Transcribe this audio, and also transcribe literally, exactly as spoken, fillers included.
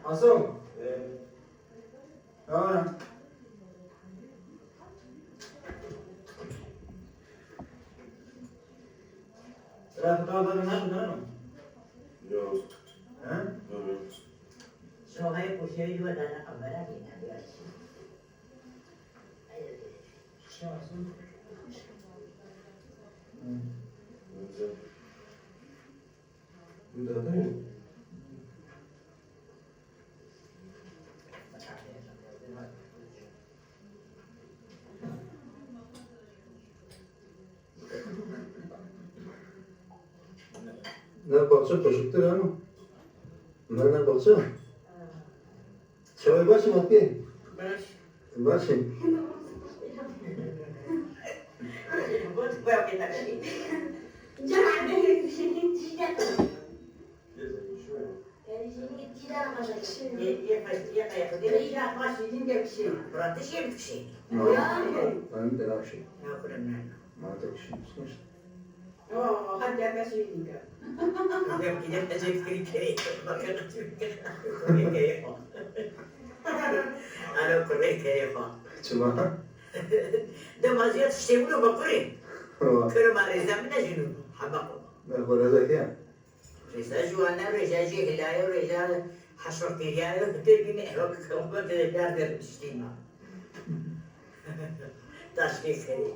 Hasan. Ee, Tamam. Rafet abi, ne yaptın? Yok. Ha? Yok, yok. Şuraya koşuyor, yuva da ne kadar yine bir şey. Şey olsun. Hı. Güzel. Güzel değil mi? Ne parça kaşıktır ama. Ne, ne parça? Çay baş mı ki? Baş. Baş. Ben de akşam. Mantık işi. Alo, kurê kerê xwe. Çima? Dema ziyad tiştê wilo me kurê. Wa. Kuro ma rêza min e jî nû. Hema xwe. Me xwe rêza kê? Rêza ji wan ne, rêza jî hilayo, rêza heşokiriyayo, tu bîne ewa bi kewma te de dar der tiştê ma. Taşkê kerê.